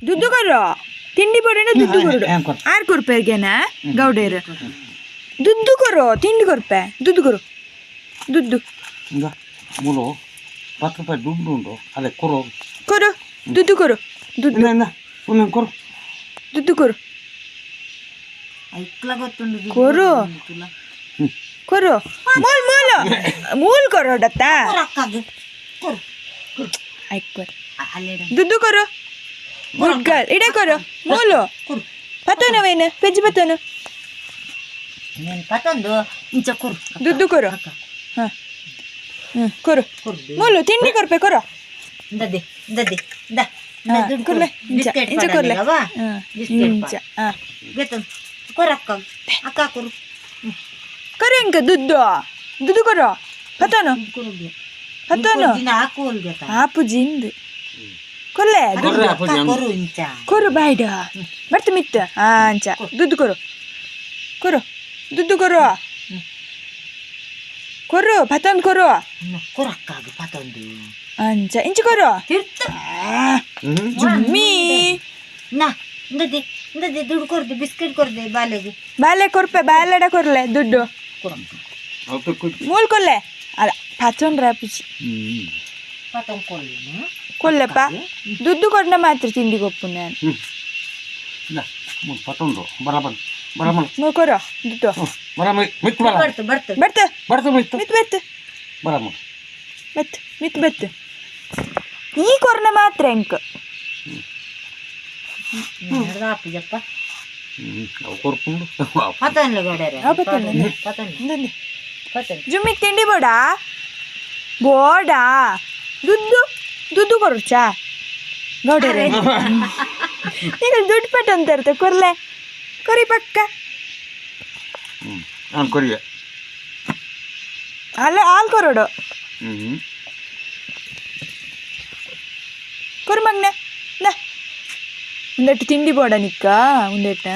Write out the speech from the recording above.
ದುಡ್ಡು ಕೊರು, ತಿಂಡಿ ಬೋಡೇನ? ದುಡ್ಡು ಕೊರಡು. ಏನ್ ಕೊರು. ಆರ್ ಕೊರ್ಪೇರ್ಗೆನ ಗೌಡೇರು? ದುಡ್ಡು ಕೊರು, ತಿಂಡಿ ಕೊರ್ಪೆ. ದುಡ್ಡು ಕೊರು, ದುಡ್ಡು. ಇಂದ ಮೂಲು 10 ರೂಪಾಯಿ ದುಡ್ಡು ಉಂಡು, ಅದೇ ಕೊರು. ಕೊರು, ದುಡ್ಡು ಕೊರು, ದುಡ್ಡು. ಇಂದ ಇಂದ, ಒಂದೊಂದು ಕೊರು. ದುಡ್ಡು ಕೊರು. ಐಕ್ಲ ಗೊತ್ತುಂಡು. ಕೊರು. ಕೊರು, ಮೂಲ್ ಮೂಲು ಮೂಲ್ ಕೊರೋಡತ್ತ. ಅಕ್ಕಗ್ ಕೊರು. ಆಯ್ತು, ಕೊರು. ಅಲ್ಲೇಡ. ದುಡ್ಡು ಕೊರು, ಗುಡ್ ಗರ್ಲ್. ಇಡೆ ಕೊರು ಮೂಲು. ಕೊರು. ಪತ್ತೋನವೇನು ಪೆಜ್ಜಿ ಪತ್ತೋನು. నేను ಪತೊಂದು ಇಂಚ ಕೊರು. ದುಡ್ಡು ಕೊರು. ಹಾ ಹ್ಞೂ, ಕೊರು. ಕೊರು. ಮೂಲು ತಿಂಡಿ ಕೊರ್ಪೆ, ಕೊರು. ಇಂದದೆ ಇಂದದೆ ಇಂದ. ಹಾ, ಕೊರ್ಲೆ ಇಂಚ. ಬಿಸ್ಕೆಟ್. ಇಂಚ ಕೊರ್ಲೆ. ಹಾ, ಬಿಸ್ಕೆಟ್. ಇಂಚ ಹಾ. ಗೆತ್ತೊಂದು ಕೊರು, ಅಕ್ಕ ಅಕ್ಕ ಕೊರು. ಕೊರು ಇಂಕ ದುಡ್ಡು, ದುಡ್ಡು ಕೊರು. ಪತ್ತೋನು. ಕೊರು. ಪತ್ತೋನು. ದಿನ ಹಾಕುವಲ್ ಗೆತ್ತ. ಆಪುಜಿ ಇಂದು ಕೊರ್ಲೆ ದುಡ್ಡು. ಕೊರ್ರೆ ಅಪ್ಪಾಜಿ ಅಂದು. ಕೊರು ಇಂಚ. ಕೊರು ಬಾಯ್ಡ ಬರ್ತ ಮಿತ್ತ. ಹಾ, ಅಂಚ ದುಡ್ಡು ಕೊರು, ಕೊರು, ದುಡ್ಡು ಕೊರು, ಕೊರು, ಪತ್ತೊಂದು ಕೊರು. ಕೊರು ಅಕ್ಕಾಗ ಪತೊಂದು. ಅಂಚ ಇಂಚ ಕೊರು. ತಿರ್ತ. ಆ, ಜುಮ್ಮಿ. ನಾ ಇಂದದೆ ಇಂದದೆ, ದುಡ್ಡು ಕೊರ್ದೆ, ಬಿಸ್ಕೆಟ್ ಕೊರ್ದೆ ಬಾಲೆಗೆ. ಬಾಲೆ ಕೊರ್ಪೆ, ಬಾಲೆಡ ಕೊರ್ಲೆ ದುಡ್ಡು. ಕೊರು ಅಕ್ಕ. ಅವತ್ತು ಕೊಟ್ಟು. ಮೂಲ್ ಕೊಲ್ಲೆ ಅಲ್ಲ, ಪತ್ತೊಂದು ರಾಪುಜಿ. ಹ್ಞೂ. ಪತೊಂದು ಕೊರ್ಲೇನು? ಕೊಲ್ಲೆಪ್ಪ, ದುಡ್ಡು ಕೊಡ್ನ ಮಾತ್ರ ತಿಂಡಿ ಕೊಪ್ಪು ನಾನು. ಹ್ಞೂ, ಇಲ್ಲ, ಮೂರು ಪತ್ತೊಂದು ಬರಾಬರ್ ಬರಾಬರ್. ಮೂರು ಕೊರು ದುಡ್ಡು. ಹ್ಞೂ, ಬರಾಬರ್ ಮಿತ್ತು ಬರ. ಬರ್ತು ಬರ್ತು. ಬರ್ತ. ಬರ್ತು ಮಿತ್ತು. ಮಿತ್ ಬತ್ತು. ಬರಾಬರ್. ಬತ್ತು ಮಿತ್ ಬತ್ತು. ಈ ಕೊರ್ನ ಮಾತ್ರ ಎಂಕ್. ಆಪುಜಪ್ಪ. ಹ್ಞೂ, ಅವು ಕೊರ್ಪುಂಡು. ಪತೊಂದು ಗೌಡರೆ. ಅವು ಪತೊಂದು. ಪತೊಂದು. ಇಂದೊಂದು. ಪತೊಂದು. ಜುಮ್ಮಿಗೆ ತಿಂಡಿ ಬೋಡಾ? ಬೋಡಾ? ದುಡ್ಡು, ದುಡ್ಡು ಕೊರುಚಾ ಗೌಡರೆ? ಈಗ ದುಡ್ಡು ಪಟ್ಟು ಅಂತ ಇರುತ್ತೆ. ಕೊರ್ಲೆ, ಕೊರಿ ಪಕ್ಕ. ಹ್ಞೂ, ನಾನು ಕೊರಿಯ. ಅಲ್ಲ, ಹಾಲು ಕೊರೋಡು. ಹ್ಞೂ. ಕೊರು ಮಗ್ನೆ, ನಾ ಒಂದೆಟ್ಟು ತಿಂಡಿ ಬೋಡ ನಿಕ್ಕ ಒಂದೆಟ್ಟ.